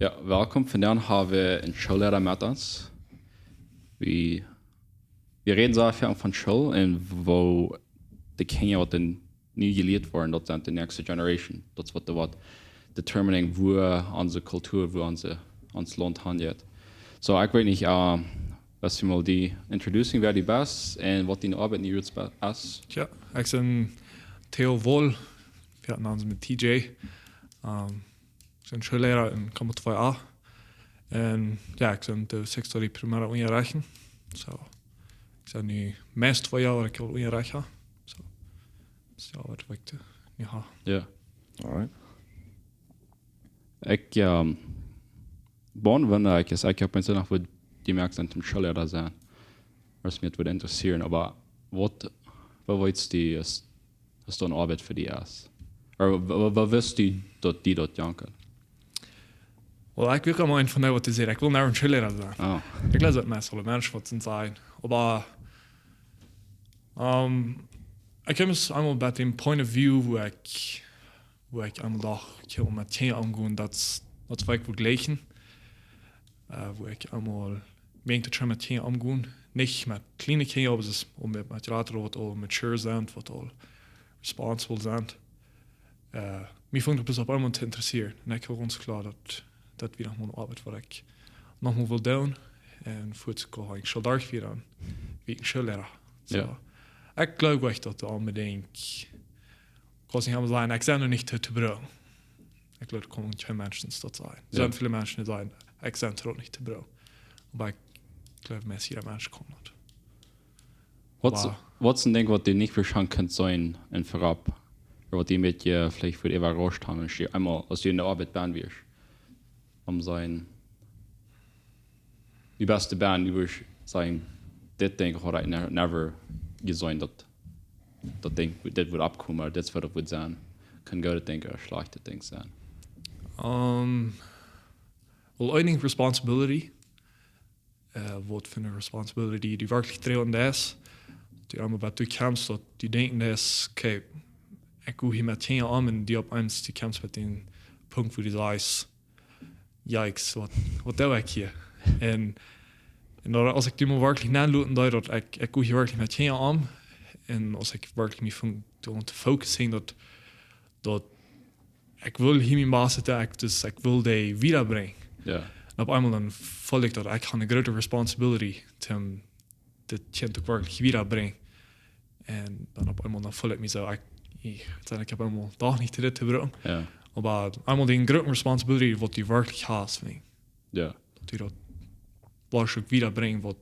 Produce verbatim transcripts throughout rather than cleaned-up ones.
Jo, welkom. Vondoag haben wie een Schoolliera met ons. Wie, wie räden soo väl von School un woo de Kjinja waut dan nu jelieet woaren, daut sent de next generation. Daut es waut de waut determining woo onse Kultua, woo onse, ons Launt hanjeit. So, ekj weet nich, äh, wan du mol die introducing, wäa du best un waut diene Oabeit nu es. Tja, ekj sie Theo Wohl, wie hauden ons met T J. Ähm, Ekj sie Schoolliera en Campo twee A. Un jo, ekj sie de sexta de primera unjarechten. So, ekj sie nu meist twee Joa waut ekj aul unjarecht hab. So, so waut ekj nu hab. Jo. Alright. Ekj, ähm, bon, wan ekj es, ekj hab een Zin, woo du moakst aun dem Schoolliera sennen. Waut mie wudd interesseren, oba waut, waut weetst du, es, es doa eene Oabeit fa die es? Ooda wa-, wa-, waut wist du, daut die daut jankat? Well, ekj weet aul mau een von dee waut dee säd, ekj well never een Schoolliera sennen. Oh. Ekj jleew daut meist aule Menschen waut see sajen. Oba, ähm, ekj kjeem eemol bie dän point of view, woo ekj, woo ekj eemol docht, ekj well met Kjinja omgonen, daut, daut wull ekj woll jlikjen. Äh, woo ekj eemol mie daut scheen met Kjinja omgonen. Nich met kjliene Kjinja, oba daut es om met, met jratre waut aul mature sent, waut aul responsible sent. Äh, mie funk daut bloos opp eemol to interesseren. Un ekj haud gaunz kloa daut, daut wia noch mol eene Oabeit waut ekj noch mol wull doonen. Un fa ekj soo derch wia, dan wia ekj een Schoolliera. So. Jo. Ekj jleew nich daut du onbedinjt, kaust nich emma sajen, ekj sie noch nich to, to brucken. Ekj jleew, daut kjennen kjeene Menschen daut sajen. Jo. Sent väle Menschen dee sajen, ekj sie noch nich to brucken. Oba ekj jleew, meist jieda Mensch kaun daut. Waut es, oba waut es een Dinkj waut du nich vestonen kaust sennen un veropp? Ooda waut die een bät veleicht fa äwarauscht haft, aus du eemol, aus du en de Oabeit bie wieescht? Om sennen, du best bie, du wurscht sajen, dit Dinkj haud ekj ne-, never jeseenen, daut, daut Dinkj, dit wudd oppkomen, dit wudd, wudd sennen. Kaun goodet Dinkj ooda schlajchtet Dinkj sennen. Ähm, well, I think responsibility, äh, waut fa eene responsibility du werkjlich droagen deist. Du eemol bie die kjemst, daut du denkjen deist, okay, ekj go hia met Kjinja om, un du opp eemol, du kjemst bie dän Punkt, wua du sajchst, yikes, waut, waut doo ekj hia? Un, un daut, aus ekj die mol werkjlich nenloten deed, daut ekj, ekj go hia werkjlich met Kjinja om, un aus ekj werkjlich mie funk to, to focussen, daut, daut ekj well hia mien Best doonen, ekj, dus ekj well dee wiedabrinjen. Jo. Un opp eemol dan feeld ekj daut ekj hab eene groote responsibility, om dit Kjint uk werkjlich wiedabrinjen. Un dan opp eemol dan feeld ekj mie soo, ekj, ekj, ekj hab eemol doch nich dit to brucken. Jo. Oba eemol dee groote responsibility waut du werkjlich hast, weet ekj. Jo. Daut du daut woascht uk wiedabrinjen waut,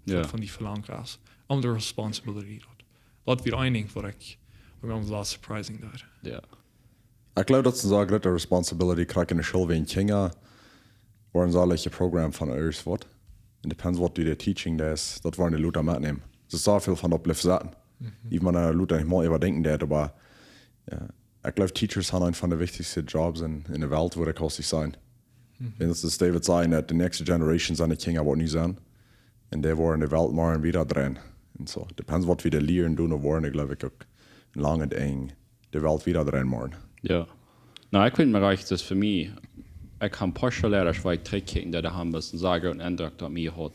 jo, waut von die velangt es. Eemol dee responsibility daut. Daut wia een Dinkj waut ekj, waut mie aul surprising deed. Jo. Ekj jleew daut es eene sea groote responsibility, krakjt en de School, wan Kjinja woaren soo leicht jeprogrammed von irjent waut. It depends waut du dee teaching deist, daut woaren dee lota metnämen. Daut es soo väl von opp Lift setten. Mhm. Even wan eena lota nich mol äwadenkjen deit, oba, jo, ekj jleew teachers haben eent von de wichtichste jobs en, en de Welt, wudd ekj haustich sajen. Mhm. Un daut es, dee woat sajen daut de next generation sent de Kjinja waut nu sent. Un dee woaren de Welt morjen wiedadreien. Un soo, depends waut wie dee lieren doonen, woaren dee, jleew ekj, uk een langet Enj de Welt wiedadreien morjen. Jo. Na, ekj weet mie rajcht, daut fa mie, ekj hab een poa Schoolliera, wua ekj trigjkjikj, dee haben bloos een sea grooten Endruck opp mie jehaut.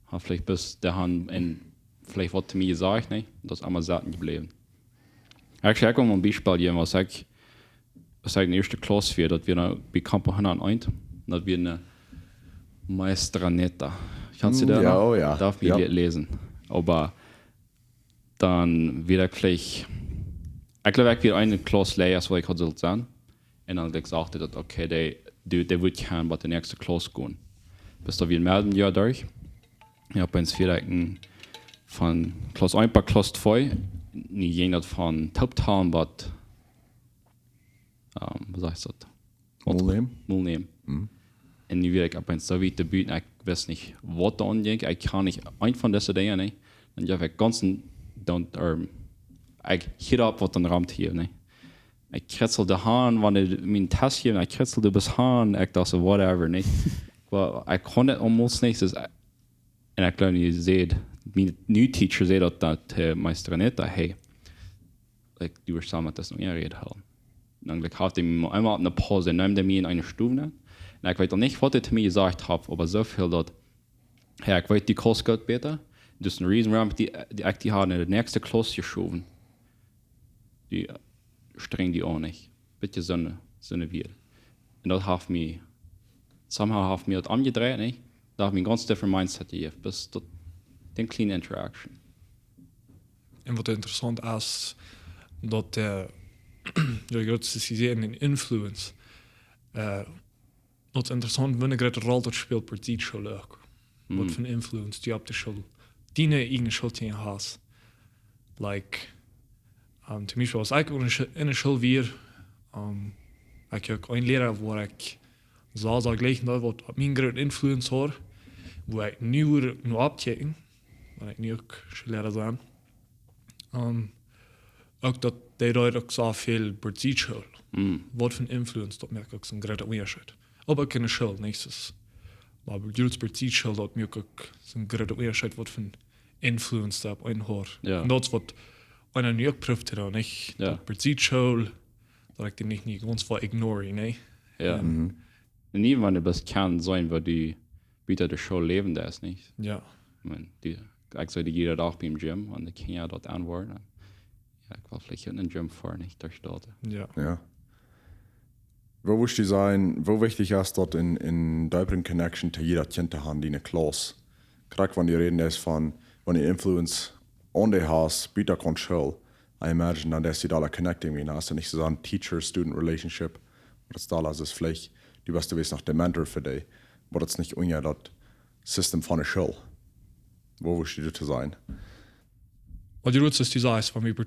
Haben veleicht bloos, dee haben, un veleicht waut to mie jesajcht, nä? Daut es emma sitten jebläwen. Actually, ekj well mol een Biespel jäwen, aus ekj, aus ekj en de ieeschte Klauss wia, daut wia bie Campo hundateent, daut wia eene Maestra Neta. Kjanst du Mm, dee jo, noch? Oh jo. Doa haud ekj Jo. Leet jeläsen. Oba dan wia ekj veleicht, ekj jleew, ekj wia eene Klauss läaja aus waut ekj haud sult sennen. Un dan ekj sach daut, okay, dee, dee, dee wudd kjennen bie de näakjste Klauss gonen. Bat daut wia een Joa derch. Jo, opp eemol wia ekj en, von Klauss eent bat Klauss twee, nu jinkj daut von Tooptalen bat, ähm, woo sajchst du daut? Mol nämen. Mol nämen. Mhm. Un nu wia ekj opp eemol soo wiet doabuten, ekj wist nich waut doa aunjinkj. Ekj kaun nich eent von dise Dinja, nä. Dan jeef ekj gaunz een, dan, ähm, ekj hieed opp waut dan romto hia, nä. Ekj kjritzeld de Haunt, wan ekj mienen Test jeef, ekj kjritzeld de Haunt, ekj docht soo, whatever, nä. Oba ekj kunn et almost nich, dus, un ekj jleew, dee säd, miene teacher säd daut, daut, äh, Maestra Neta, hey, like, du woascht samen met daut noch eene Räd hoolen. Un dan, like, haud hee mie eemol opp eene Paus, dan neem hee mie en eene Stow nenn. Un ekj weet noch nich, waut hee to mie jesajcht haft, oba soo väl daut, jo, ekj weet, dee Klas jeit bäta. Daut es de reason, wuarom ekj dee, dee, ekj dee haud en de näakjste Klas jeschowen. Dee, äh, strenjd dee aun, nich? Bät soone, soone Wieed. Un daut haft mie, somehow haft mie daut omjedreit, nich? Daut haft mie een gaunz different mindset jejäft, bloos daut, dee kjliene interaction. Un waut interessaunt es, daut, äh, jo, jie kjennen daut seenen, een influence. Äh, daut es interessaunt, waut eene groote Roll daut spält bie de School uk. Waut fa influence dee opp de School, diene ieejne School hast. Like, ähm, toom Biespel, aus ekj en de Scho-, en de School wia, ähm, haud ekj uk eenen Liera, wua ekj soo, soo jlikj noch waut opp mie groote influence haud, wua ekj nu wada no oppkjikj, wiels ekj nu uk Schoolliera sie. Ähm, uk daut dee deed uk soo väl bie de School. Waut fa influence, daut moakt uk soon grooten Unjascheet. Oba uk en de School, nich? Daut es, oba bie de School, daut moakt uk soon grooten Unjascheet, waut fa influence doa opp eenen haft. Jo. Un daut es waut eena nu uk prooft to doonen, nich? Jo. Daut bie de School, daut ekj dee nich, nich gaunz well ignorieren, nich? Jo. Un Un nie, wan du best, kaun sennen, woo du bie de School läwen deist, nich? Jo. Ekj meen, dee, ekj see dee jieda Dach biem Gym, un dee Kjinja doa aunwoaren. Jo, ekj well veleicht en de Gym foaren, nich? Derch daut. Jo. Jo. Woo wurscht du sajen, woo wichtich es daut, een, een deepren connection to jieda Kjint to haben, dee en de Klas? Krakjt wan du räden deist von, wan du influence aun dee hast, bie de School. I imagine dan deist du doa connecting, wiels dan es et nich soo een teacher-student relationship. Oba daut es doa, es veleicht, du best, du best noch de Mentor fa dee. Oba daut es nich unja daut System von de School. Woo wurscht du daut sajen? Waut du doa sajchst, es, wan wie bie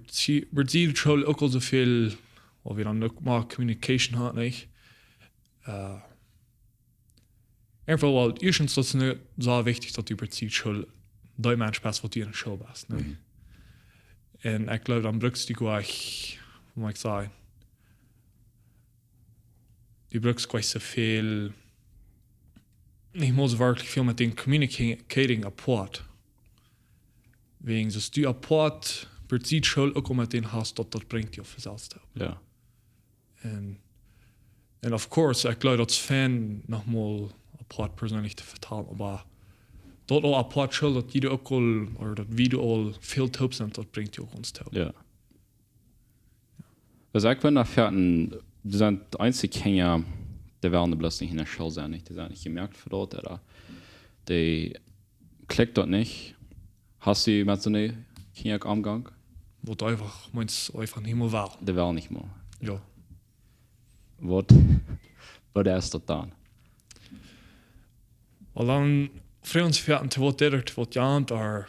de School uk aul soo väl, waut wie dan uk mea communication haben, nich? Äh, eenfach, well, ieeschtens, daut es nich soo wichtich, daut du bie de School dee Mensch best, waut du en de School best, nich? Un ekj jleew, dan brukst du jlikj, woo mott ekj sajen, du brukst jlikj soo väl, nich mol soo werkjlich väl met dän communicating apart. Wäajen, aus du apart bie de School uk aul met dän hast, daut, daut brinjt die opp de selfste. Jo. Un, un of course, ekj jleew, daut es fein, noch mol apart persönlich to vetalen, oba daut aul apart School, daut jie uk aul, ooda daut wie aul väl toop sent, daut brinjt die uk ons toop. Jo. Daut es, ekj well noch veloten, doa sent eenje Kjinja, dee wellen bloos nich en de School sennen, nich? Dee sent nich jemoakt fa daut, ooda dee klikjt daut nich. Hast du met soone Kjinja uk Omgank? Waut eefach, meenst eefach nich mea well. Dee wellen nich mea. Jo. Waut, waut es daut dan? Well, dan froag ons veloten, to waut dit, to waut jant, ooda,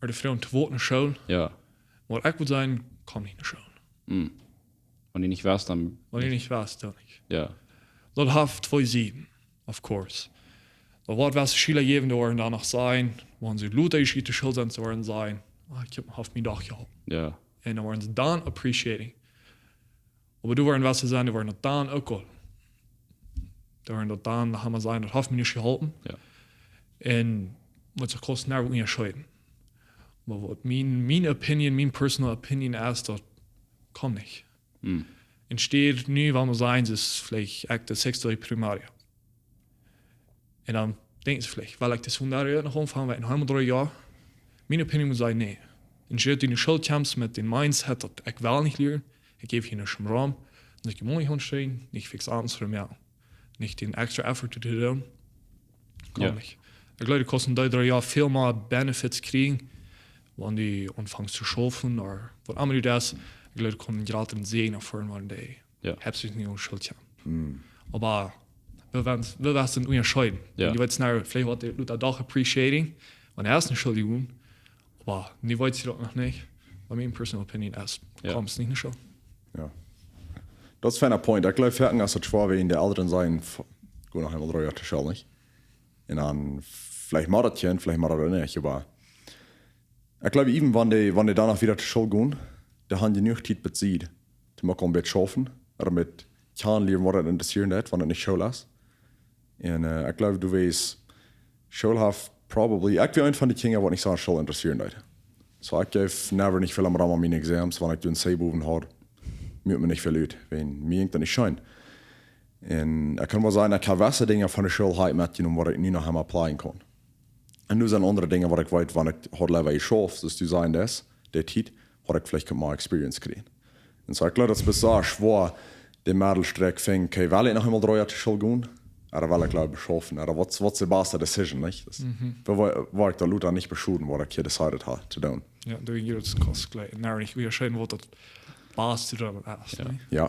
ooda froag ons, to waut ne School. Jo. Waut ekj wudd sajen, kom nich ne School. Mm. Wan du nich west, dan. Wan du nich west, dan nich. Jo. Daut haft twee Sieden, of course. Daut woat waut Schüla jäwen, dee woaren dan noch sajen, wan see lota ut de School sent, see woaren sajen, ah, ekj hab, haft mie doch jeholpen. Jo. Un dan woaren see dan appreciating. Oba doa woaren waut sennen, dee woaren daut dan uk aul. Dee woaren daut dan, dan haben see, daut haft mie nich jeholpen. Jo. Un waut see kosten, dan woat nich jescholden. Oba waut mien, mien opinion, mien personal opinion es, daut kom nich. Mm. Enne Städ nu, wan wie sajen, es veleicht ekj de sechste Primaria. Un dan denkjen see veleicht, well ekj de Sekundaria noch aunfangen, wiels en halwen dree Joa. Mien opinion mott sajen, nä. Enne Städ, du en de School kjemst met dän Mindset, daut ekj well nich lieren, ekj jäw hia nuscht om Rum, dan es ekj mol nich aunstrenjen, nich fix aules rum, jo. Nich dän extra effort to doonen. Kom Jo. nich. Ekj jleew, du kaust en dee dree Joa väl mea benefits kjrieen, wan du aunfangst to schaufen, ooda waut emma du deist. Ekj jleew, du kaust eenen jratren Säajen erfoaren, wan du Jo. hast nich aun de School kjemt. Mm. Oba wie woaren, wie woaren unjascheeden. Jo. Du weetst nu, veleicht woat dee lota doch appreciating, wan hee es en de School jegonen. Oba nu weetst du daut noch nich. Oba mien personal opinion es, Jo. komst nich en de School. Jo. Daut es een feina Point. Ekj jleew, foaken es daut schwoa, wan de Elren sajen, f-, go noch eemol dree Joa to School, nich? Un dan, veleicht mott daut Kjint, veleicht mott daut nich, oba ekj jleew, even wan dee, wan dee dan noch wada to School gonen, dee haben jenuach Tiet bie Sied, toom uk een bät schaufen, ooda met kjanen lieren, waut an interessieet, wan et nich School es. Un, äh, ekj jleew, du weetst, School haft probably, ekj wia eent von dee Kjinja, waut nich soo aun School interessieet. Soo, ekj jeef never nich väl om Rum aun miene Exams, wan ekj doa een C bowen haud, moakt mie nich väl ut, wiels mie jinkj daut nich scheen. Un ekj kaun mol sajen, ekj hab jewesse Dinja von de School hia metjenomen, waut ekj nu noch emma applyen kaun. Un nu sent aundre Dinja, waut ekj weet, wan ekj haud leewa jeschauft, soo aus du sädst, dee Tiet, haud ekj veleicht mea Experience jekjräajen. Un soo, ekj jleew, daut es best sea schwoa, de Medelstreck finjen, okay, well ekj noch eemol dree Joa to School gonen? Ooda well ekj leewa schaufen? Ooda what's, what's the best decision, nich? Daut, wua, wua ekj daut lota nich beschoden, waut ekj hia decided hab to doonen. Jo, du, du, daut kost jlikj. Na, ekj wudd sajen, waut daut best to doonen es, Jo. nä? Jo.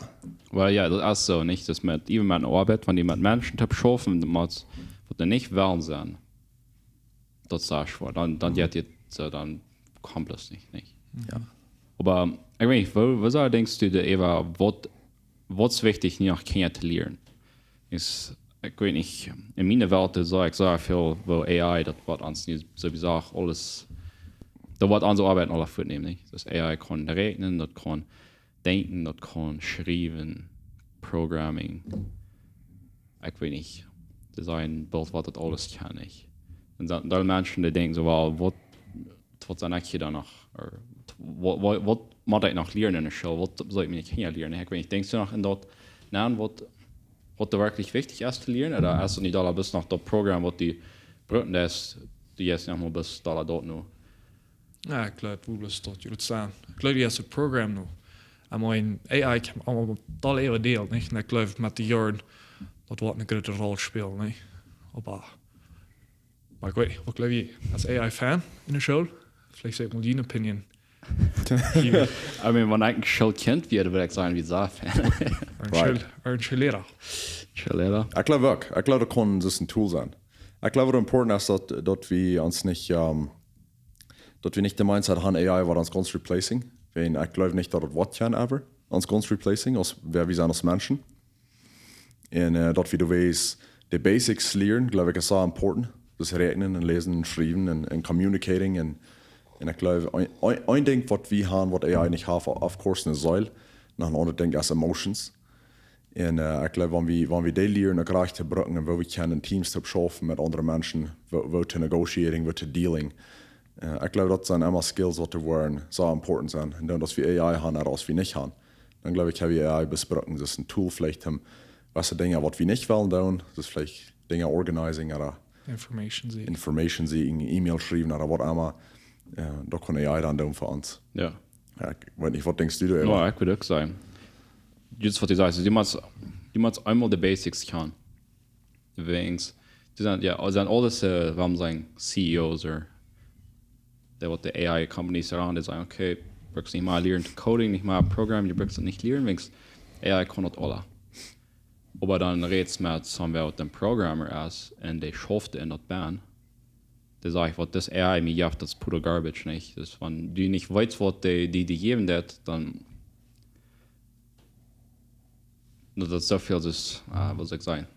Well, jo, daut es soo, nich? Daut met, even met Oabeit, wan du met Menschen toop schaufst, daut mott, waut doa nich wellen sennen, daut es schwoa. Dan, dan jeit et soo, dan kjemt daut nich, nich? Jo. Oba, ekj weet nich, woo, woo soo denkjst du doaräwa, waut, waut es wichtich, nu noch Kjinja to lieren? Es, ekj weet nich, en miene Welt es soo, ekj saj väl, woo A I, daut woat ons nu sowieso aules, daut woat onse Oabeit aula wajchnämen, nich? Daut A I kaun räakjnen, daut kaun denkjen, daut kaun schriewen, programming. Ekj weet nich, design, boolt, waut daut aules kaun, nich? Un dan, dan Menschen, dee denkjen soo, well, waut, waut sie ekj hia dan noch? Ooda waut, waut, waut mott ekj noch lieren en de School? Waut saul ekj miene Kjinja lieren? Ekj weet nich, denkjst du noch en daut, na, waut, waut doa werkjlich wichtich es to lieren? Ooda es daut nich aul best noch daut Programm, waut du brucken deist, du jeist noch mol best doa daut nu? Jo, ekj jleew, woo best daut, jie wellen sajen. Ekj jleew, dee es daut Programm nu. Ekj meen, A I kaun aulemol doll äwadälen, nich? Un ekj jleew, met de Joaren, daut woat eene groote Roll spälen, nich? Oba, oba ekj weet nich, waut jleew jie? Aus A I-Fan en de School? Veleicht saj mol dien Opinion. Hia, I mean, wan ekj een Schoolkjint wia, wudd ekj sajen, wie soo Fan. een School-, een Schoollehrer. Schoollehrer. Ekj jleew uk. Ekj jleew, daut kaun, daut es een Tool sennen. Ekj jleew, waut important es, daut, daut wie ons nich, ehm, daut wie nich de Mindset haben, A I woat ons gaunz replacing. Wiels ekj jleew nich, daut et woat kjennen ever ons gaunz replacing, aus wäa wie sent aus Menschen. Un, eh, daut wie doa wees de basics lieren, jleew ekj, es soo important. Daut räakjnen un läsen un schriewen un, un communicating un, un ekj jleew, een, een, een Dinkj, waut wie haben, waut A I nich haft, of course, es Seel. Noch een aundret Dinkj es emotions. Un, eh, ekj jleew, wan wie, wan wie dee lieren uk rajcht to brucken un woo wie kjennen en Teams toop schaufen met aundre Menschen, woo, woo to negotiating, woo to dealing. Eh, ekj jleew, daut sent emma Skills, waut doa woaren soo important sennen. Un dan, daut wie A I haben, ooda aus wie nich haben, dan jleew ekj, hab wie A I best brucken, daut es een Tool veleicht, om jewesse Dinja, waut wie nich wellen doonen, daut es veleicht Dinja organizing ooda Information seekjen. Information seekjen, E-Mail schriewen ooda waut emma. Eh, daut kaun A I dan doonen fa ons. Jo. Jo, ekj weet nich, waut denkjst du doa? Jo, ekj wudd uk sajen, daut es, waut du sajst, du motst, du motst eemol de basics kjanen. Doawäajen, du sent, jo, sent aules, eh, wuarom sent C E Os ooda dee, waut de A I companies doaraun, dee sajen, okay, du bruckst nich mea lieren to coding, nich mea programming, du bruckst daut nich lieren, wiels A I kaun daut aula. Oba dan rätst met someone, waut een programmer es un dee schauft en daut Band, dee sajcht, waut dis A I mie jeft, daut es pure garbage, nich? Daut wan du nich weetst, waut dee, dee, dee jäwen deit, dan, daut, daut es soo väl, daut, eh, waut saul ekj sajen?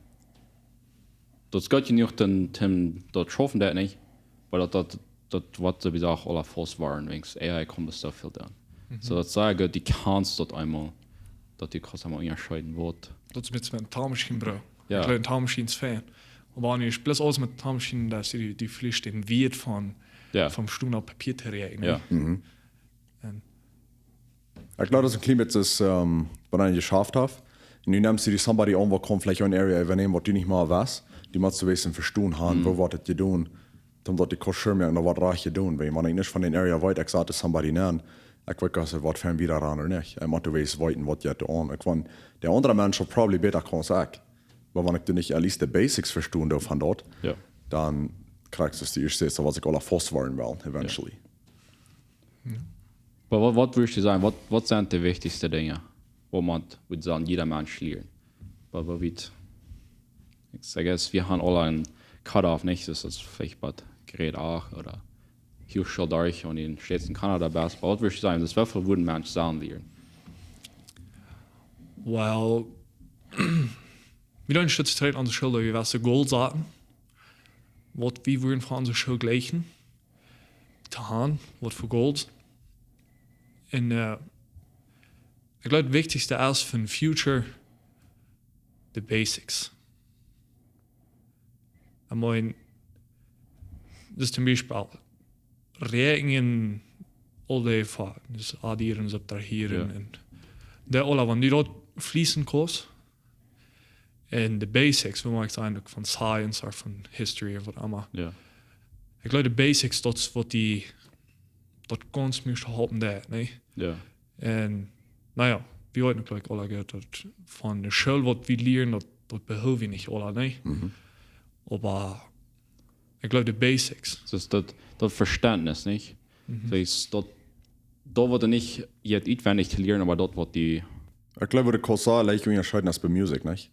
Daut es goot jenuach, dan, dan daut schaufen deit, nich? Oba daut, daut, daut woat sowieso uk aula faust woaren, wiels A I kaun best soo väl doonen. Soo, daut es sea goot, du kaust daut eemol, daut du kaust eemol unjascheiden, waut. Daut es met, met eene Talmaschien, Bro. Jo. Ekj jleew, eene Talmaschien es fein. Oba wan du bloos aules met eene Talmaschien, daut es dee, dee veleicht dän Wieet von, Jo. von Stonen opp Papia to räakjnen. Jo. Mhm. Un Ekj jleew, daut es een kjlien bät, es, ehm, wan eena jeschauft haft. Un nu nemst du die somebody aun, waut kaun veleicht eene Area äwanämen, waut du nich mea weetst. Du motst een bät vestonen haben, woo woat et jedonen, om daut de Koscher mea noch waut rajcht to doonen. Wiels wan ekj nich von dee Area weet, ekj saj to somebody, nä, ekj weet nich, waut fa een wieda ran ooda nich. Ekj mott weeten, waut jeit doa aun. Ekj weet, de aundre Mensch haft probably bäta Konzept. Oba wan ekj dan nich at least de basics vestonen doo von daut, Jo. dan kjrie ekj daut ieescht, waut ekj aula faust woaren well, eventually. Oba waut, waut wudst du sajen, waut, waut sent de wichtichste Dinja, waut mott, waut saul jieda Mensch lieren? Oba waut, I guess, wie haben aula een Cut-off, nich? Daut es veleicht bie Grade acht ooda Hochschool derch, wan du en States en Kanada best. Oba waut wudst du sajen, daut es, woo väl wudd een Mensch sellen lieren? Well, wie dan Schritt trigj aun de School, daut wie waut Goals hauden, waut wie wudden fa onse School jlikjen to haben, waut fa Goals. Un, eh, ekj jleew, daut wichtichste es fa de future de basics. I mean, daut es toom Biespel räakjnen, aul dee Fa-, daut addieren, subtrahieren. Jo. Un dee aula, wan du daut fließend kaust, En de basics, wie moaken eejentlich von science ooda von history ooda waut emma. Ja. Ekj jleew, de basics, daut es waut die, daut gaunz mie halpen deit, nä? Ja. En, na jo, wie weeten, jleew ekj, aula jleew daut von de School waut wie lieren, daut, daut behool wie nich aula, nä? Mhm. Oba ekj jleew, de basics. Dus daut, daut Veständnis, nich? Mhm. Dus daut, daut woat nich jetzt utwendich to lieren, oba daut waut die Ekj jleew, daut kaust du leicht unjascheiden aus bie Musik, nich?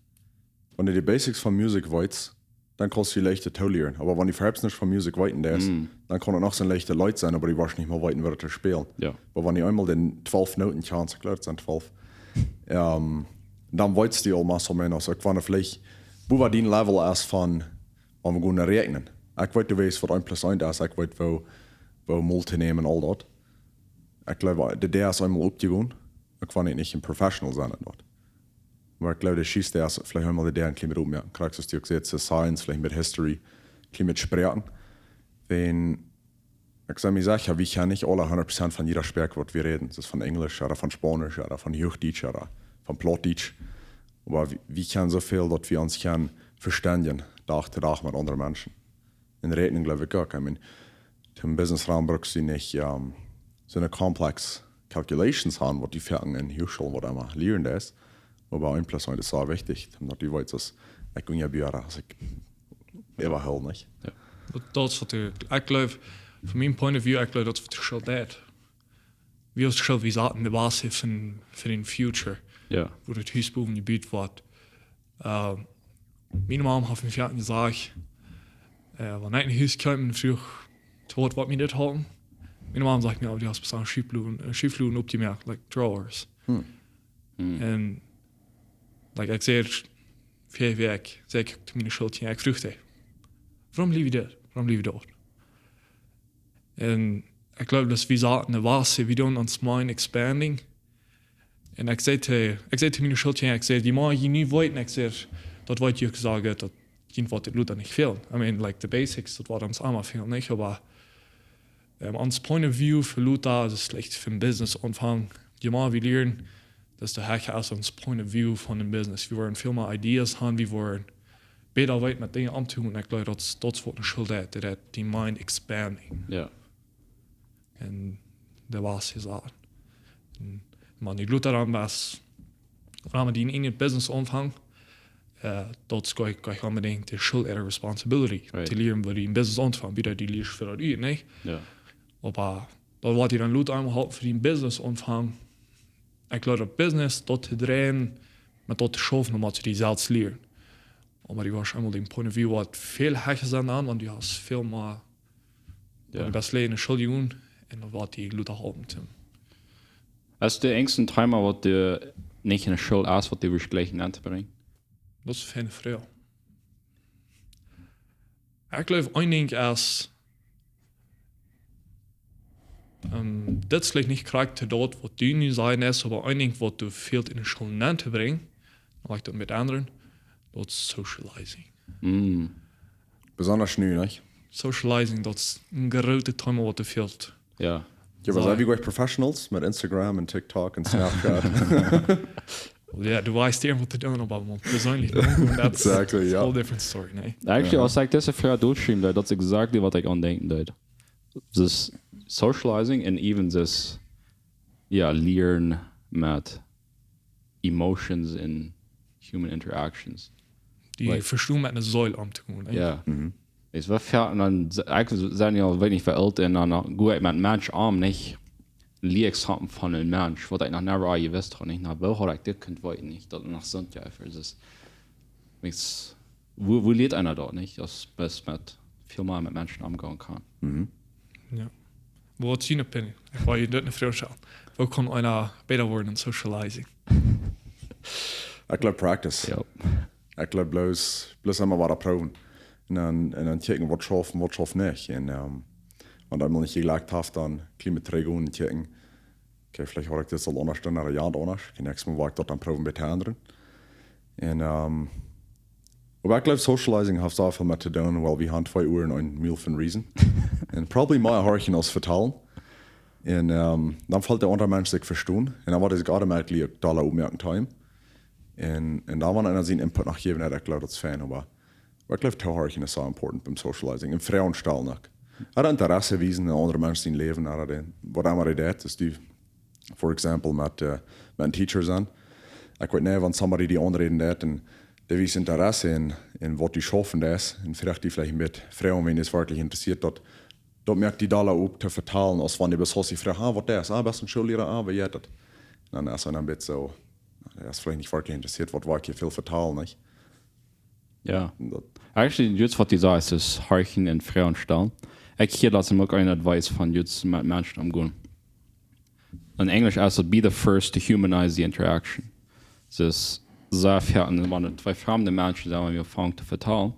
Wan du de basics von Musik weetst, dan kaust du leicht daut lieren. Oba wan du äwahaupt nuscht von Musik weeten deist, Mm. dan kaun et noch soon leichtet Leet sennen, oba du woascht nich mea weeten, woo daut to spälen. Ja. Oba wan du eemol de twalf Noten kjanst, ekj jleew, et sent twalf, ähm, dan weetst du aul más o menos, ekj weet veleicht, woo waut dien Level es von, wan wie gonen räakjnen. Ekj weet, du weetst, waut eent plus eent es, ekj weet, woo, woo mol to nämen, aul daut. Ekj jleew, de Däa es eemol opjegonen. Ekj weet nich, nich een Professional sennen en daut. Oba ekj jleew, de Schiest es veleicht eemol de Däa een kjlien bät opmoaken. Krakjt soo aus du uk sajchst, de Science, veleicht met History, een kjlien bät Sproaken. Wan, ekj sie mie secha, wie kjennen nich aule hundat Prozent von jieda Sproak waut wie räden. Daut es von Enjlisch, ooda von Spaunisch, ooda von Huachdietsch, ooda von Plautdietsch. Oba wie, wie kjennen soo väl, daut wie ons kjennen vestendjen, Dach to Dach met aundre Menschen. En räakjnen jleew ekj uk. I mean, em Business Raum bruckst du nich, ähm, soone complex calculations haben, waut du foaken en Huachschoolen waut emma lieren deist. Oba eent plus eent es sea wichtich, daut du weetst, aus ekj unja Biara, aus ekj äwahaupt nich. Daut, daut es waut ekj, ekj jleew, von mien point of view, ekj jleew, daut es waut de School deit. Wie aus School, wie saten de Basis fa, fa dän future, Ja. woo daut Hus bowen jebut woat. Äh, miene Mama haft mie foaken jesajcht, äh, wan ekj een Hus kjeep un fruach, to waut woat mie dit halpen? Miene Mama säd mie, oh, du hast bloos Schuffloaden, äh, Schuffloaden opjemoakt, like drawers. Hm. Hm. En, like, ekj säd, ver Wäakj, säd ekj to miene Schoolkjinja, ekj fruach dee, wuarom leew jie dit? Wuarom leew jie daut? En ekj jleew, daut wie saten de Basis, wie doonen ons mind expanding. En ekj säd to, ekj säd to miene Schoolkjinja, ekj säd, dee mea jie nu weeten, ekj säd, daut woat junt jesajcht, daut junt woat dit lota nich fälen. I mean, like, the basics, daut woat ons emma fälen, nich? Oba, ähm, ons point of view fa lota, daut es veleicht fa een Business aunfangen. Je mea wie lieren, desto hecha es ons point of view von een Business. Wie woaren väl mea ideas haben, wie woaren bäta weeten met Dinja omtogonen. Ekj jleew, daut, daut es waut de School deit, daut deit dien mind expanding. Ja. En daut es waut ekj saj. En wan du lota dan best, wan du een Business aunfangst, äh, daut es nich, nich onbedinjt de School äare responsibility, Right. to lieren, woo du een Business aunfangst, wieda du lieescht fa daut ut, nä? Ja. Oba daut woat die dan lota emol halpen fa een Business aunfangen. Ekj jleew, daut Business, daut to dreien, met daut to schaufen, dan motst du die selfst lieren. Oba du woascht eemol dän point of view waut väl hecha sennen dan, wan du hast väl mea, Ja. du best leeja en de School jegonen, en daut woat die lota halpen, Tim. Es daut eent een Thema waut du nich en de School hast, waut du wurscht jleichen auntobrinjen? Daut es eene feine Froag. Ekj jleew, een Dinkj es, ähm, daut es veleicht nich krakjt daut waut du nu sajen deist, oba een Dinkj waut du fält en de School auntobrinjen, wan ekj daut met aundre, daut es socializing. Mm. Besonda nu, nich? Socializing, daut es een grootet Thema waut du fält. Ja. Jo, oba Saj. Sent wie goot Professionals met Instagram en TikTok en Snapchat? Ja, du weetst die waut to doonen, oba mau persönlich, nä? That's Exactly, a ja. whole different story, nä? Actually, aus ekj dise Froag dootschreef, daut es exactly waut ekj aun denkjen deed. Daut socializing and even daut, ja, lieren met emotions and human interactions. Die Right. vestonen met eene Seel omtogonen, nä? Ja. Mhm. Es waut fält, un dan, ekj sie nu, weet nich, woo oolt, un dan go ekj met Menschen om, nich? Lia ekj something von een Mensch, waut ekj noch never aul jewist haud, nich? Na, woo haud ekj dit kunt weeten, nich? Daut noch soont, ja, es, es, woo, woo lieet eena daut, nich? Daut eena met, väl mea met Menschen omgonen kaun. Mhm. Ja. What's your opinion? Ekj wull die dit eene Froag stalen. Woo kaun eena bäta woaren en socializing? Ekj jleew practice. Ja. Ekj jleew bloos, bloos emol waut proowen. En dan, en dan kjikjen waut schauft, waut schauft nich. En, ähm, wan daut eemol nich jejlekjt haft, dan kjlien bät trigj gonen un kjikjen. Okay, veleicht haud ekj dit aul aundasch doonen, ooda jo, aundasch. Okay, näakjstet Mol woa ekj daut dan proowen bie to endren. En, ähm, oba ekj jleew, socializing haft sea väl met to doonen, wiels wie haben twee Uaren en een Mul for a reason. En probably mea horchen aus vetalen. En, ähm, dan fält de aundra Mensch sikj vestonen. En dan woat hee sikj automatically uk dolla opmoaken to am. Un, un dan wan eena sienen Input noch jäwen deit, ekj gleew daut es fein, oba, oba ekj gleew, tohorchen es soo important biem Socializing. Un Froagen stalen uk. Ooda Interesse wiesen en aundre Menschen sien Läwen, ooda dän, waut emma dee deit. Aus du, for example, met, eh, met een Teacher sennen. Ekj weet nich, wan somebody die aunräden deit un dee wiest Interesse en, en waut du schaufen deist, un froagt die veleicht een bät Froagen, wan dee werkjlich interessieet, daut, daut moakt die dolla op to vetalen, aus wan dee bloos die froagt: "Ah, waut deist du? Ah, best du een Schoollehrer? Ah, woo jeit daut?" Dan es hee een bät soo, hee es veleicht nich werkjlich interessieet, waut woa ekj hia väl vetalen, nich? Jo. Daut Actually, just waut du sajchst, es horchen un Froagen stalen. Ekj hia latst uk een Advice von just met Menschen omgonen. En Enjlisch es daut: "Be the first to humanize the interaction." Daut es, saj wie, wan twee framde Menschen sent, wan wie aunfangen to vetalen,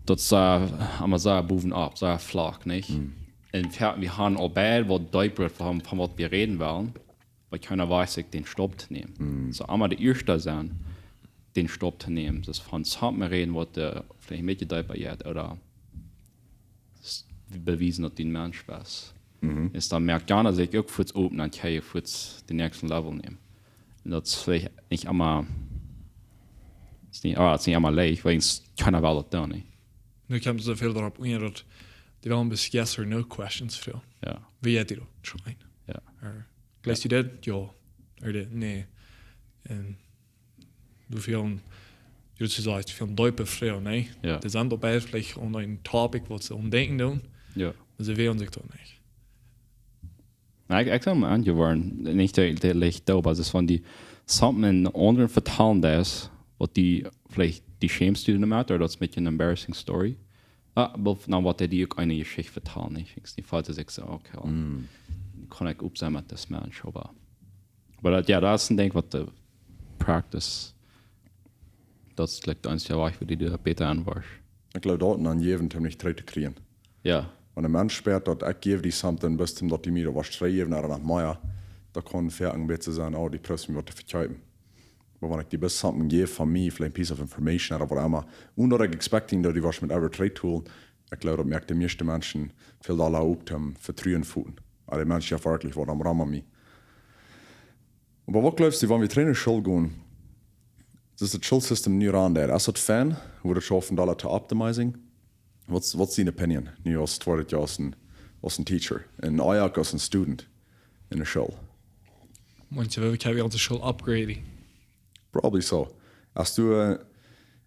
daut es emma soo bowen opp, soo flach, nich? Un wie, wie haben aul beid waut deepa von, von waut wie räden wellen, oba kjeena woacht sikj dän Staup to nämen. Soo, emma de ieeschta sennen, dän Staup to nämen. Daut es von something räden, waut veleicht een bät deepa jeit, ooda s-, bewiesen, daut du een Mensch best. Es dan moakt eena sikj uk fuaz op un dan kaun eena fuaz dän näakjsten Level nämen. Un daut es veleicht nich emma, es nich, ah, es nich emma leicht, wiels kjeena well daut doonen, nich? Nu kjemt soo väl doaropp aun, daut dee wellen bloos yes or no questions froagen. Jo. Woo jeit die daut? Scheen. Jo. Ooda, jleefst du daut? Jo. Ooda daut? Nä. Un doa fält, woo du sajchst, fält deepa Froagen, nä? Jo. Dee sent opp eemol veleicht aun een Topic, waut see aun denkjen doonen. Jo. Oba see weeten sikj daut nich. Na, ekj, ekj sie aun jeworden, nich daut, daut leicht doa, oba daut es von dee something aundre vetalen deist, waut dee veleicht, dee schämst du doamet, ooda daut es een bät een embarrassing story. Ah, oba dan woat dee die uk eene Jeschicht vetalen, nich? Ekj sie nich foaken soo, okay, kaun ekj op sennen met disen Mensch, oba, oba daut, jo, daut es een Dinkj waut de practice, daut es, like, de eensje Wajch, woo du die bäta aunwoascht. Ekj gleew, daut dan jäwen, om nich trigj to kjrieen. Jo. Wan een Mensch spieet, daut ekj jäw die something, bloos om daut du mie daut woascht trigjjäwen, ooda noch mea, daut kaun fa een bät sennen, oh, dee proowt mie waut to vekjeepen. Oba wan ekj die bloos something jäw von mie, veleicht een piece of information, ooda waut emma, onen daut ekj expecting, daut du woascht mie ever trigj toolen, ekj gleew, daut moakt de mieeschte Menschen väl dolla op, om Vetruen to feelen. Ooda dee Mensch, jo, werkjlich, waut aum Rom aun mie. Oba waut gleefst du, wan wie trigj no School gonen, daut daut Schoolsystem nu aundeit? Es daut fein, woo daut schauft dolla to optimizing? Waut es, waut es dien opinion, nu aus tweedet Joa aus een, aus een teacher, un uk aus een student en de School? Meenst du, wie kjennen onse School upgraden? Probably so. Hast du, eh,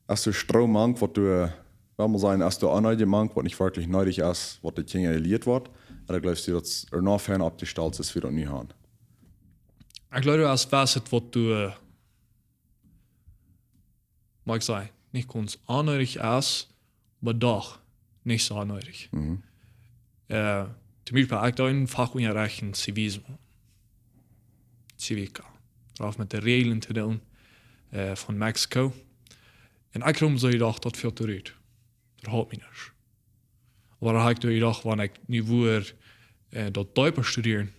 hast du Stroom mank, waut du, eh, well wie sajen, hast du Aunleidunk mank, waut nich werkjlich needich es, waut de Kjinja jelieet woat? Ooda gleefst du, daut et noch fein oppjestalt es, woo daut nu aun? Ekj gleew, du hast waut, waut du, eh, mott ekj sajen, nich gaunz onneedich es, oba doch nich soo onneedich. Mhm. Eh, toom Biespel, ekj deed een Fach Unjarecht en Civismo. Cívica. Daut haud met de Räajlen to doonen, eh, von Mexiko. Un ekj haud mie soo jedocht, daut fält doa rut. Daut haud mie nich. Oba dan haud ekj doa jedocht, wan ekj nu wudd, eh, daut deepa studieren,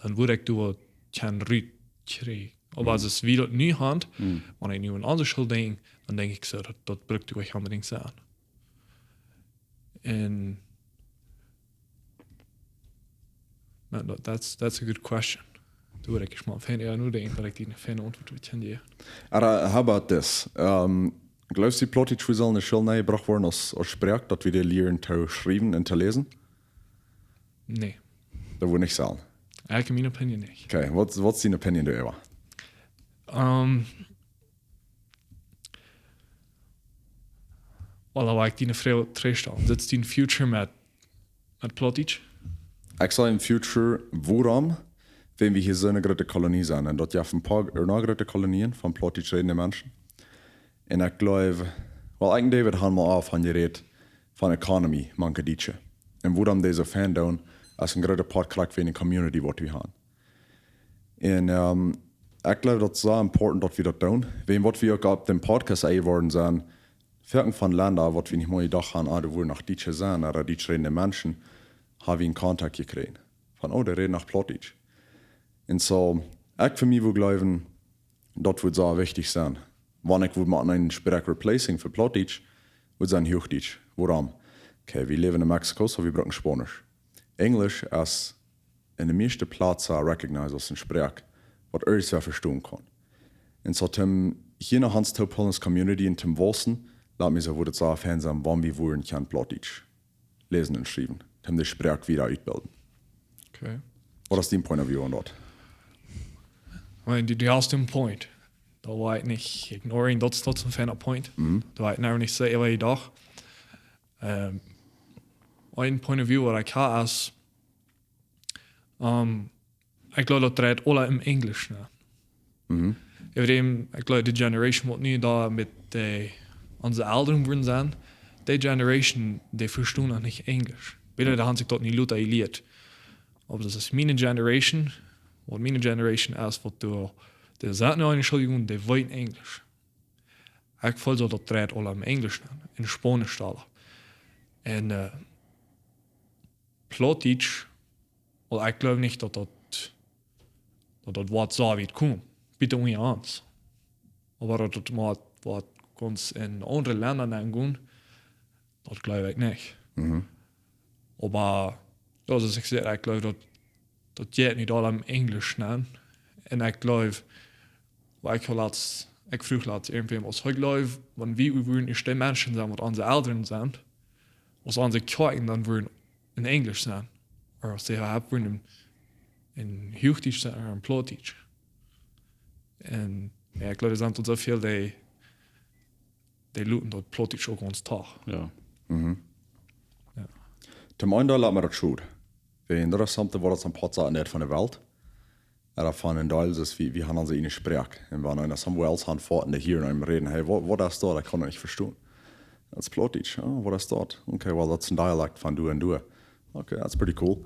dan wudd ekj doa waut kjennen rut kjrieen. Oba Mhm. aus wie daut nu haben, Mhm. wan ekj nu aun onse School denkj, dan denkj ekj soo, daut, daut brukt doa nich onbedinjt sennen. Un, man, that, that's, that's a good question. Doa wudd ekj ieescht mol fein, jo, nu denkj ekj, daut ekj die eene feine Auntwuat wudd kjennen jäwen. Ooda, how about this? Ehm, gleefst du, Plautdietsch wudd sellen en de School nenjebrocht woaren aus, aus Sproak, daut wie dee lieren to schriewen un to läsen? Nä. Daut wudd nich sellen. Ekj, miene Opinion nich. Okay, waut, waut es diene Opinion doaräwa? Ehm, well, dan wull ekj die eene Froag trigjstalen. Sitst du en future met, met Plautdietsch? Ekj see en future, wuarom, wan wie hia soo eene groote Kolonie sent. Un daut jeft een poa, eh, noch groote Kolonien von Plautdietsch rädende Menschen. Un ekj gleew, well, ekj un David haben aul von jerät, von economy, mank de Dietsche. Un wuarom dee soo fein doonen, es een groota Poat krakjt wäajen de community, waut wie haben. Un, ehm, ekj gleew, daut es soo important, daut wie daut doonen. Wäajen waut wie uk opp dän Podcast enjeworden sent, foaken von Lenda, waut wie nich mol jedocht haben, ah, doa wudden noch Dietsche sennen, ooda dietsch rädende Menschen, haben wie en Kontakt jekjräajen. Von, oh, dee räden noch Plautdietsch. Un soo, ekj fa mie wudd jleewen, daut wudd soo wichtich sennen. Wan ekj wudd mau een Sproak replacing fa Plautdietsch, wudd sennen Huachdietsch. Wuarom? Okay, wie läwen en Mexiko, soo wie brucken Spaunisch. Enjlisch es en de mieeschte Plazen recognized aus eene Sproak, waut irjentwäa vestonen kaun. Un soo, toom hia no Hans to pullen aus Community un toom wausen, lot mie soo, woo daut soo fein sennen, wan wie wudden kjennen Plautdietsch läsen un schriewen, toom de Sproak wieda utbilden. Okay. Waut es dien point of view aun daut? I mean, du, du hast een point. Daut woa ekj nich ignoren, daut, daut es een feiner point. Daut woa ekj noch nich sajen, waut ekj docht. Ähm, een point of view waut ekj hab es, ähm, ekj jleew daut dreit aula om Enjlisch, nä? Äwadäm, ekj jleew, de generation waut nu doa met de, onse Elren wudden sennen, de generation, dee vestonen noch nich Enjlisch. Wiels dee haben sikj daut nich lota jelieet. Oba daut es miene generation, waut miene generation es, waut doa, dee sent nu enne School jegonen, dee weeten Enjlisch. Ekj feel soo daut dreit aula om Enjlisch, nä? En Spaunisch aula. Un, äh, Plautdietsch, well, ekj jleew nich daut daut, daut daut woat soo wiet komen. Bitte unja ons. Oba daut daut mol woat gaunz en aundre Lenda nengonen, daut jleew ekj nich. Oba, jo, soo aus ekj säd, ekj jleew daut, daut jeit nich aula om Enjlisch, nä? Un ekj jleew, waut ekj latst, ekj fruach latst irjentwäm, aus ekj jleew, wan wie wudden ieescht de Menschen sennen, waut onse Elren sent, aus onse Kjoakjen dan wudden en Enjlisch sennen. Ooda aus dee haben wudden en, en Huachdietsch sennen ooda en Plautdietsch. Un jo, ekj jleew, doa sent soo väl, dee, dee loten daut Plautdietsch uk ons toch. Jo. Toom eenen Deel lot mie daut schod. Wiels daut es something waut ons aum Poat saten deit von de Welt. Ooda von een Deel, daut wie, wie haben onse ieejne Sproak. Un wan eena somewhere else aunfoat un dee hieren eenem räden, hey, waut, waut es daut? Ekj kaun daut nich vestonen. Daut es Plautdietsch. Oh, waut es daut? Okay, well, daut es een Dialekt von doa un doa. Okay, that's pretty cool.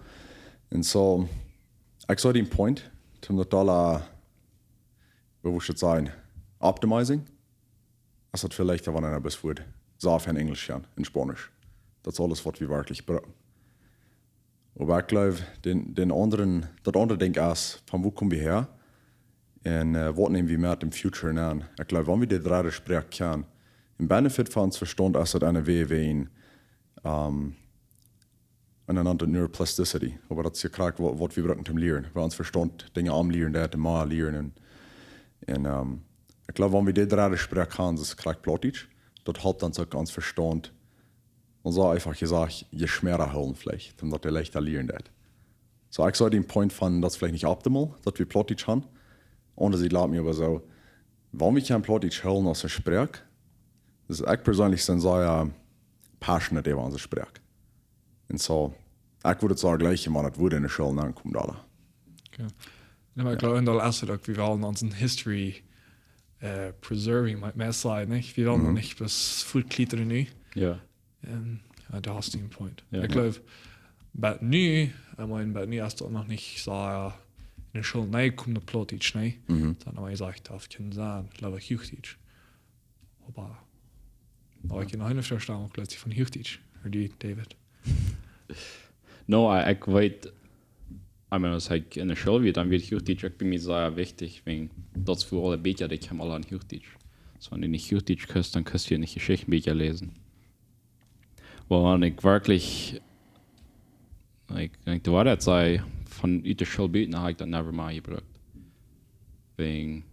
Un soo, ekj see dien point, toom daut aula, woo wudd ekj sajen, optimizing. Es daut veleicht, wan eena bloos wudd soo fein Enjlisch kjennen un Spaunisch. Daut es aules, waut wie werkjlich brucken. Oba ekj jleew, dän, dän aundren, daut aundre Dinkj es, von wua komen wie häa? Un, äh, waut näm wie met em Future aun? Ekj jleew, wan wie de dredde Sproak kjennen, een Benefit von ons Vestaunt es daut aun de W W en, ähm, un dan de Neuroplasticity. Oba daut es jo krakjt waut, waut wie brucken toom lieren. Wiels ons Vestaunt Dinja aunlieren deit, de Maag lieren. Un, un, ähm, ekj jleew, wan wie de dredde Sproak haben, daut es krakjt Plautdietsch, daut halpt dan uk ons Vestaunt, un soo eefach jesajcht, je schmära hoolen veleicht, toom daut dee leichta lieren deit. Soo, ekj see dän point von, daut es veleicht nich optimal, daut wie Plautdietsch haben. Oba see lat mie oba soo, wan wie kjennen Plautdietsch hoolen aus eene Sproak, daut ekj perseenlich sie sea passionate äwa onse Sproak. Un soo, ekj wudd daut soo jlikjen, wan et wudd enne School aunkomen doa. Okay. Jo, oba ekj jleew, un daut es uk, wie wellen onse History, äh, preserving, mott eena sajen, nich? Wie wellen nich bloos fuat kjlietren nu. Jo. Un jo, daut es dee point. Jo. Ekj jleew, bat nu, I mean, bat nu es daut noch nich soo, jo, enne School, nä, kjemt de Plautdietsch, nä? Daut haud eena jesajcht, daut kaun sennen, ekj jleew, Huachdietsch. Oba, oba ekj kaun noch eene Froag stalen, uk letztlich von Huachdietsch. Ooda du, David? No, ekj, ekj weet, I mean, aus ekj enne School wia, dan wia Huachdietsch uk bie mie sea wichtich, wiels daut es wua aule Bieekja, dee kjennen aule en Huachdietsch. Soo, wan du nich Huachdietsch kaust, dan kaust du nich Jeschichtenbieekja läsen. Oba wan ekj werkjlich, ekj, ekj denkj, de Woarheit sajen, von ut de School buten hab ekj daut never mea jebrukt. Wiels,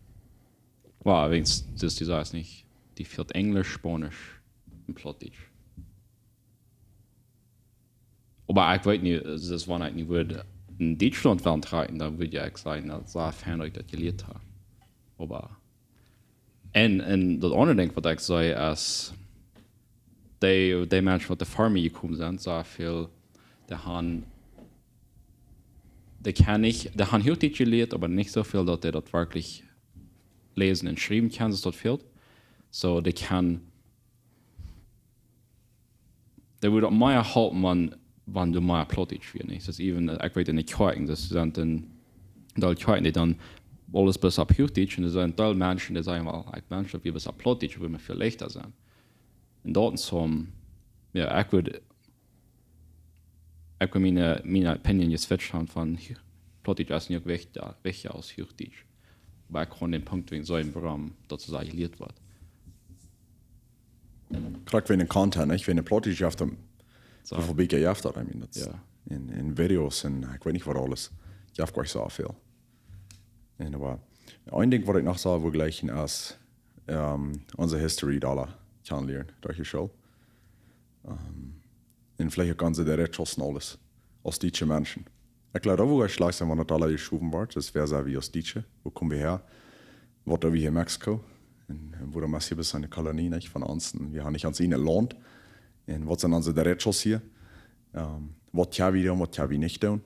well, wiels, daut du sajchst nich, dee fält Enjlisch, Spaunisch un Plautdietsch. Oba ekj weet nich, daut wan ekj nu wudd en Dietschlaunt wellen trakjen, dan wudd ekj sajen, daut es sea fein daut ekj daut jelieet hab. Oba, un, un daut aundre Dinkj waut ekj see es, dee, dee Menschen waut ver mie jekomen sent, sea väl, dee haben, dee kjennen nich, dee haben Huachdietsch jelieet, oba nich soo väl daut dee daut werkjlich läsen un schriewen kjennen, soo aus daut fält. Soo, dee kjennen, dee wudden mea halpen, wan, wan doa mea Plautdietsch wia, nich? Daut es even, äh, ekj weet enne Kjoakjen, daut sent en, doa Kjoakjen, dee dan aules bloos opp Huachdietsch, un doa sent doa Menschen, dee sajen, well, ekj wensch, daut wie bloos opp Plautdietsch, wudd mie väl leichta sennen. Un daut es soo, jo, ekj wudd, ekj wudd miene, miene Opinion jeswitcht haben von Hu-, Plautdietsch es nich uk wichtja, wichtja aus Huachdietsch. Oba ekj kaun dän Punkt wäajen soo een Programm, daut soo jelieet woat. Krakjt wäajen dän Content, nich? Wäajen de Plautdietsch, jie haben, Soo. woo väl Bieekja jie haben doa, I mean, daut es Jo. en, en Videos un ekj weet nich waut aules. Jie haben goanich soo väl. Un oba, Een Dinkj waut ekj noch saul wellen jlikjen es, ähm, onse History dolla kjanen lieren derch de School. Ähm, un veleicht uk onse Derechos un aules, aus dietsche Menschen. Ekj jleew, daut wudd schlajcht sennen, wan daut dolla jeschowen woat. Daut wia soo aus dietsche, wua komen wie häa? Waut doo wie hia en Mexiko? Un, un wuarom es hia bloos eene Kolonie, nich, von ons? Un wie haben nich ons eejet Launt. Un waut sent onse Derechos hia? Ähm, waut kjenn wie doonen, waut kjenn wie nich doonen?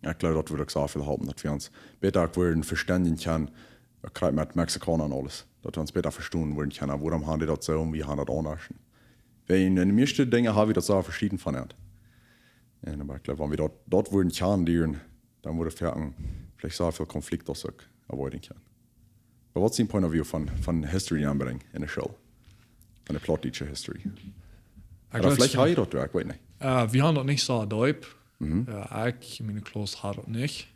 Ekj jleew, daut wudd uk sea väl halpen, daut wie ons bäta uk wudden vestonen kjennen, uk met Mexikauna un aules. Daut wie ons bäta vestonen wudden kjennen, wuarom haben dee daut soo un wie haben daut aundasch. Wiels en, en de mieeschte Dinja hab wie daut soo veschieden von an. Un oba ekj jleew, wan wie daut, daut wudden kjanen lieren, dan wudd wie veleicht sea väl Konflikte uk avoiden kjennen. Oba waut es dien point of view von, von History aunbrinjen en de School? Von de plautdietsche History? Ekj jleew, veleicht ha jie daut, ekj weet nich. Äh, wie haben daut nich soo deep. Mhm. Äh, ekj, miene Kjlass haud daut nich.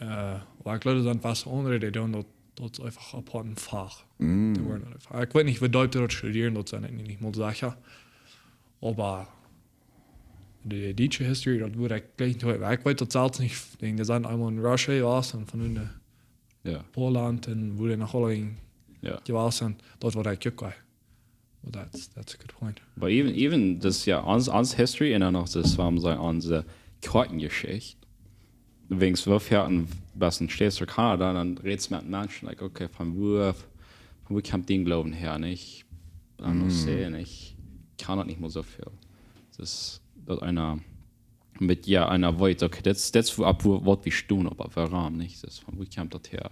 Äh, oba ekj jleew, doa sent waut aundre, dee doonen daut, daut es eefach een apoatet Fach. Mhm. Dee woaren eefach, ekj weet nich, woo deep dee daut studieren, daut sie ekj nich mol secha. Oba de dietsche History, daut wudd ekj jlikj nich, ekj weet daut selfst nich, ekj denkj, dee sent eemol en Russia jewast un von hunne, jo, Polen un wua dee noch aula en, jo, jewast sent, daut wudd ekj uk jlikj. Well, that's, that's a good point. But even, even daut, jo, ons, ons History un dan noch daut, wuarom saj, onse Kjoakjenjeschicht. Wiels wie foaken best en States or Canada, dan rätst met Menschen, like, okay, von wua, von wua kjemt dien Gloowen häa, nich? Dan, mm, see, un ekj kjan daut nich mea soo väl. Daut es daut eena met, jo, eena weet, okay, daut es, daut es wua, opp wua, waut wie stonen, oba wuarom, nich? Daut es von, wua kjemt daut häa?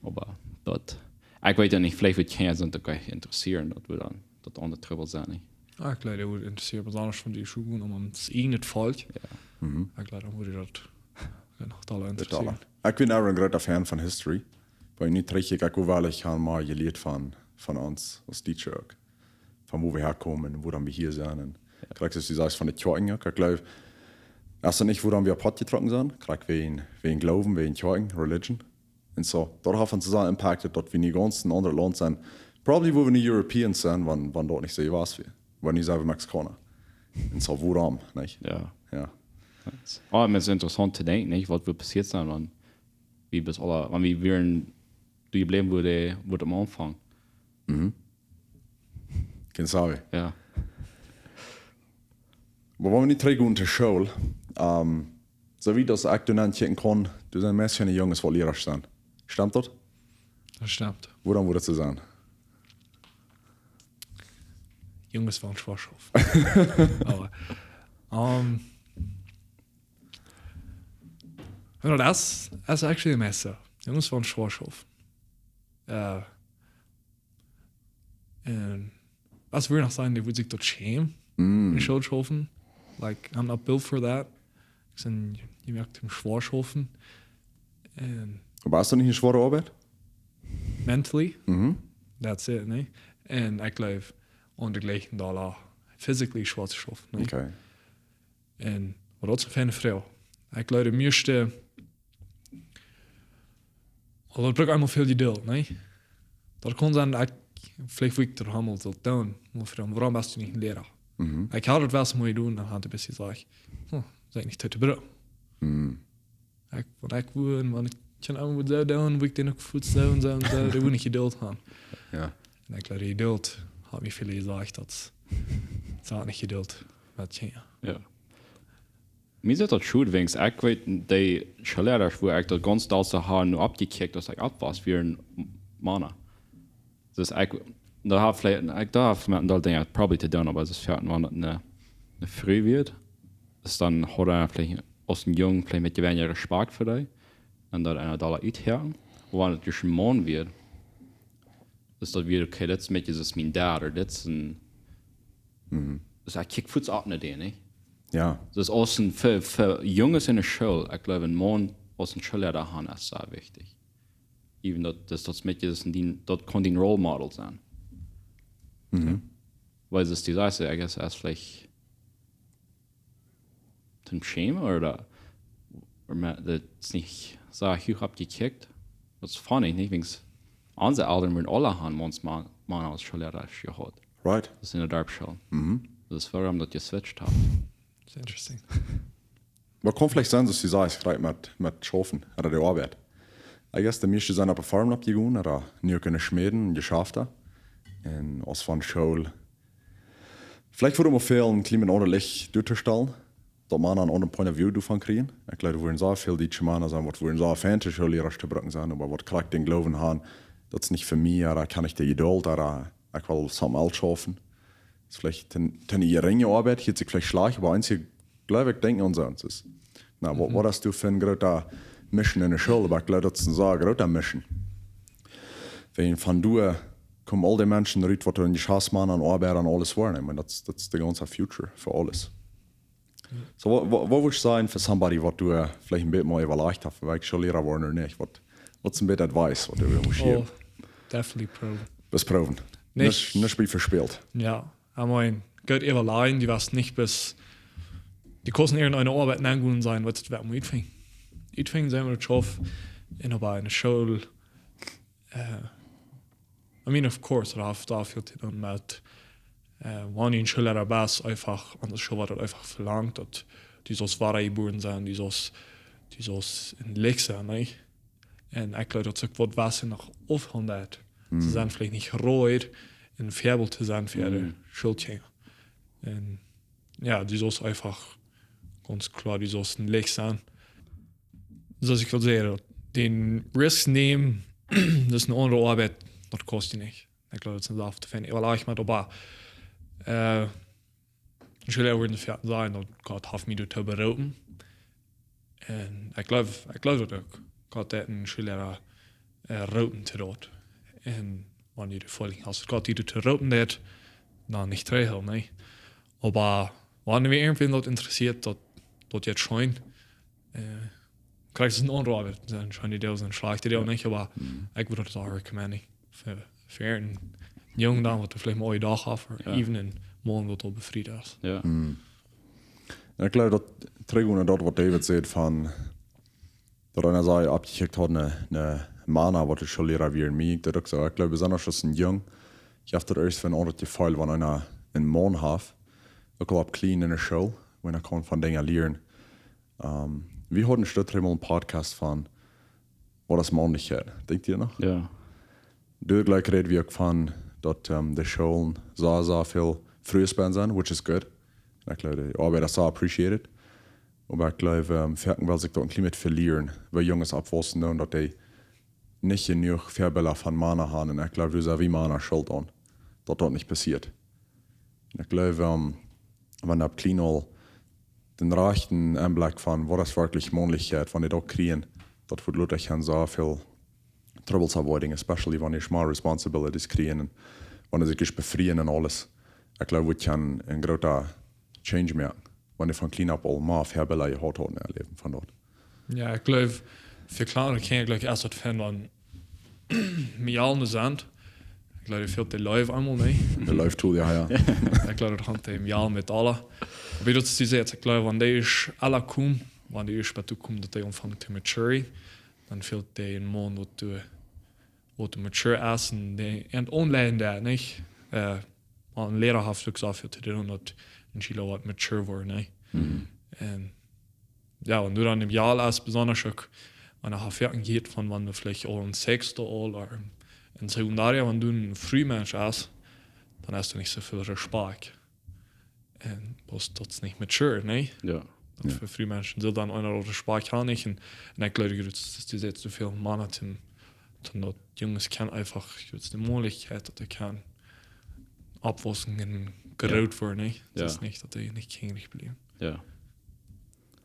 Oba daut, ekj weet jo nich, veleicht woat Kjinja sent daut uk interessieren, daut wudd dan daut aundre Trubbel sennen, nich? Ah, ekj jleew, daut wudd interessieren, besonda von dee Schulen, om ons eejet Volkj. Jo. Mhm. Ekj jleew, dan wudd daut, jo, noch dolla interessieren. Ekj sie uk een groota Fan von History. Oba nu trigj ekj uk, woo väl ekj hab mol jelieet von, von ons aus Dietsche uk. Von wua wie häakomen un wuarom wie hia sent. Un, jo, krakjt soo aus du sajchst von de Kjoakjen uk. Ekj jleew, daut es nich, wuarom wie opp Poat jetrocken sent. Krakjt wäajen, wäajen Gloowen, wäajen Kjoakjen, Religion. Un soo, daut haft ons soo impacted, daut wie nu gaunz en aundret Launt sent. Probably, wua wie nu Europeans sent, wan, wan daut nich soo wia, aus wie, wan nu sent wie Mexikauna. Un soo, wuarom, nich? Jo. Jo. Oh, oba daut es interessaunt to denkjen, nich, waut wudd passieet sennen, wan wie best aula, wan wie wieren, du jebläwen wudd, wudd aum Aunfank. Mhm. Quién sabe. Jo. Oba wan wie nu trigjgonen to School, ähm, soo aus ekj doa nenn kjikjen kunn, doa sent meist kjeene Junges waut Liera sent. Stemt daut? Daut stemt. Wuarom wudd daut soo sennen? Junges wellen schwoa schaufen. Oba, ähm, jo, daut es, daut es actually meist soo. Junges wellen schwoa schaufen. Äh, un waut wie noch sajen, dee wudden sikj daut schämen. Mm. Schwoa schaufen. Like, I'm not built for that. Ekj sie, jie moaken mie schwoa schaufen. Un oba es daut nich eene schwoare Oabeit? Mentally? Mhm. That's it, nä? Un ekj jleew, un de jlikjen doa physically schwoa schaufen, nä? Okay. Un, oba daut es eene feine Froag. Ekj jleew, de mieeschte, aulsoo, daut brukt eemol väl Jeduld, nä? Daut kaun sennen, ekj, veleicht wudd ekj daut eemol soo doonen, mau froagen, wuarom best du nich een Liera? Mhm. Ekj haud daut waut mol jedonen, dan haud ekj een bät jesajcht, hm, daut es nich Tiet to brucken. Mhm. Ekj, wan ekj wudd, wan ekj kjeene Ahnung waut soo doonen, wudd ekj dan uk fuaz soo un soo un soo, dee wudd nich Jeduld haben. Jo. Un ekj jleew, Jeduld, haud mie väl jesajcht, daut, see hauden nich Jeduld met Kjinja. Jo. Mie es daut schod, wiels ekj weet, dee Schoolliera, wua ekj daut gaunz dollste haud nu oppjekjikjt, aus ekj opp wia, wieren Mana. Daut ekj, daut haft veleicht, ekj, daut haft met een Deel Dinja probably to doonen, oba daut es fa, wan daut eene, eene Fru wia, daut dan haud hee veleicht aus een Jung veleicht een bät weinja Respakjt fa dee. Un daut eena dolla uthäa. Oba wan daut een Maun wia, daut wia okay, daut es een bät, daut es mien Dad, ooda daut es een, mhm, daut ekj kjikj fuaz opp no dän, nä? Jo. Daut es aus een, fa, fa Junges en de School, ekj jleew, een Maun aus een Schoolliera haben es sea wichtich. Even daut, daut, daut es een bät, daut es een, daut kaun een Role Model sennen. Mhm. Jo. Wiels daut es, I guess, es veleicht toom schämen, ooda, ooda daut es nich soo huach oppjekjikjt. Daut es funny, nä? Wiels onse Elren wieren aula, haben ons Ma-, Mana aus Schoolliera jehaut. Right. Daut es en de Darpschool. Mhm. Daut es wuarom daut jeswitcht haft. That's interesting. Oba kaun veleicht sennen, daut du sajchst, veleicht met, met Schaufen, ooda de Oabeit. I guess, de mieeschte sent opp de Farm oppjegonen, ooda nu kjennen schmäden un Jeschafta. Un aus von School, veleicht wudd mau fälen, een kjlien bät aundret Licht doatostalen, daut Mana een aundren point of view doavon kjrieen. Ekj jleew, doa wudden soo väl dietsche Mana sennen, waut wudden soo fein to Schoollierasch to brucken sennen, oba waut krakjt dän Gloowen haben, daut es nich fa mie, ooda ekj hab nich de Jeduld, ooda ekj well something else schaufen. Es veleicht eene, eene jeringe Oabeit, hieet sikj veleicht schlajcht, oba eensje, jleew ekj, denkjen aun soo. Es, na, waut, waut hast du fa eene groote Mission enne School? Oba ekj jleew, daut es eene sea groote Mission. Wan von doa komen aul dee Menschen rut, waut doa enne Jeschaftsmaun aun oabeiden un aules woaren. Ekj meen, daut, daut es de gaunze future fa aules. So, waut, waut, waut wudd jie sajen fa somebody, waut doa veleicht een bät mea äwalajcht haft, waut ekj Schoolliera woaren ooda nich? Waut, waut es een bät advice, waut du wurscht jäwen? Oh, definitely proowen. Waut proowen? Nich. Nich, nich bie vespält. Jo, I mean, goot äwalajen, du woascht nich bloos, du kaust nich irjent eene Oabeit aungonen sennen, waut du woascht utfinjen. Utfinjen sennen, waut du schaufst, un opp eene School, äh, I mean, of course, daut haft, daut haft väl to doonen met, äh, wan du een Schoolliera best, eefach, aun de School woat daut eefach velangt, daut du saust wadajebuaren sennen, du saust, du saust een Licht sennen, nä? Un ekj jleew, daut es uk waut, waut see noch aufhoolen deit. See sent veleicht nich reed, een Väabilt to sennen fa äare Schoolkjinja. Un jo, du saust eefach gaunz kloa, du saust een Licht sennen. Soo aus ekj well sajen, dän Risk nämen, daut es eene aundre Oabeit, daut kaust du nich. Ekj jleew, daut es eene Sach, waut du findst, äwalajen met, oba, äh, Schoolliera wudden sajen, daut Gott haft mie doatoo beroopen. Un ekj jleew, ekj jleew daut uk. Gott haft een Schoolliera, äh, roopen to daut. Un wan du de Feeling hast, daut Gott die doatoo roopen deed, dan nich trigjhoolen, nä? Oba wan irjentwäm daut interessieet, daut, daut jeit scheen, äh, krakjt aus eene aundre Oabeit, sent scheen Deels un schlajchte Deels nich, oba ekj wudd daut uk recommenden. Fa, fa een Jung dan, waut veleicht mau een Dach haft, ooda even een Maun, waut aul befriet es. Jo. Un ekj jleew daut, trigj no daut waut David säd von, daut eena sikj oppjekjikjt haud no, no Mana waut de Schoolliera wieren, mie jinkj daut uk soo. Ekj jleew besonda aus een Jung, jeft daut ieescht fa een aundret Jefeel, wan eena een Maun haft, uk aul opp kjlien enne School, wan eena kaun von Dinja lieren. Ähm, wie hauden Stoot eemol een Podcast von, waut es Maunlichkjeit? Denkjt jie noch? Jo. Doa jlikj räd wie uk von daut, ähm, de Schoolen soo, soo väl Frues bie sent, which is good. Un ekj jleew, de Oabeit es soo appreciated. Oba ekj jleew, ähm, foaken well sikj daut een kjlien bät velieren, wan Junges oppwaussen doonen, daut dee nich jenuach Väabilda von Mana haben. Un ekj jleew, doa sent wie Mana schult aun, daut daut nich passieet. Un ekj jleew, ähm, wan opp kjlien aul dän rajchten Enblekj von waut es werkjlich Maunlichkjeit, wan dee daut kjrieen, daut wudd lota kjennen soo väl troubles avoiding, especially wan dee mea responsibilities kjrieen un wan dee sikj befrieen un aules. Ekj jleew, daut kaun een groota change moaken, wan dee von kjlien opp aul mea Väabilda jehaut haben en äa Läwen von daut. Jo, ekj jleew, fa kjliene Kjinja, jleew ekj, es daut fein, wan mie aul ne sent. Ekj jleew, dee fält de Leew eemol, nä? De Leew to, jo, jo. Ekj jleew, daut haft dee mie aul met aule. Oba daut es dise, ekj jleew, wan dee ieescht aula komen, wan dee ieescht bat doa komen, daut dee aunfangen to mature, dan fält dee een Maun, waut doa, waut doa mature es un dee, un online daut, nich? Äh, wan een Liera haft uk soo väl to doonen, daut een Schüla woat mature woaren, nä? Un jo, wan du dan em Joa best, besonda uk, wan du hast foaken jehieet von, wan du veleicht aul en sexto aul, ooda en, en secundaria, wan du een Frumensch best, dan hast du nich soo väl Respakjt. Un bloos daut es nich mature, nä? Jo. Daut fa Frumenschen soo dan eena Respakjt haben nich. Un, un ekj jleew, daut es, daut es soo väl Mana, daut Junges kjennen eefach, daut es de Mäajlichkjeit, daut dee kjennen oppwaussen un groot woaren, nä? Daut es nich, daut dee nich kjinjlich bliewen. Jo.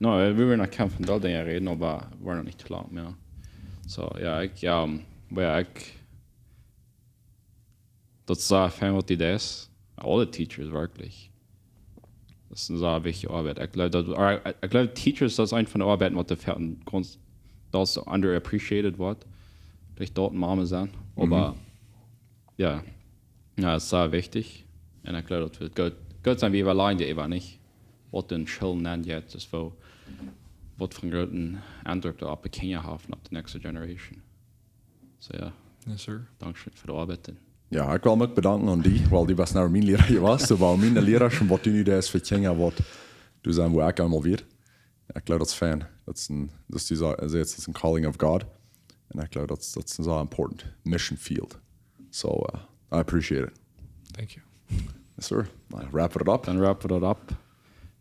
No, wie wellen noch kjeen von dee Dinja räden, oba wie woaren noch nich too lang, jo. So, jo, ekj, jo, oba jo, ekj, daut es soo fein waut dee deed. Aule Teachers, werkjlich. Daut es eene soo wichtje Oabeit. Ekj jleew, daut, or, ekj, ekj jleew, Teachers, daut es eene von de Oabeiten, waut de Fe-, gaunz, daut es underappreciated woat. Veleicht daut Mame sennen. Oba, jo. Jo, daut es soo wichtich. Un ekj jleew, daut wie goot, goot sennen, wie äwalajen doaräwa nich, waut dee Schoolen aunjeit, daut es woo, waut fa een grooten Eindruck daut opp de Kjinja haft un opp de next generation. So, jo. Yes, sir. Dankscheen fa de Oabeit. Jo, ekj well mie uk bedanken aun die, wiels du best nu mien Liera jewast, oba aun miene Liera, waut du nu deist fa Kjinja, waut du sennen, wua ekj eemol wia. Ekj jleew, daut es fein. Daut es een, daut es dise, daut es een calling of God. Un ekj jleew daut, daut es een sea important mission field. So uh, I appreciate it. Thank you. Yes, sir. Dan wrap it up. Dan wrap it up.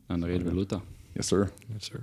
Dan räden wie lota. Yes, sir. Yes, sir.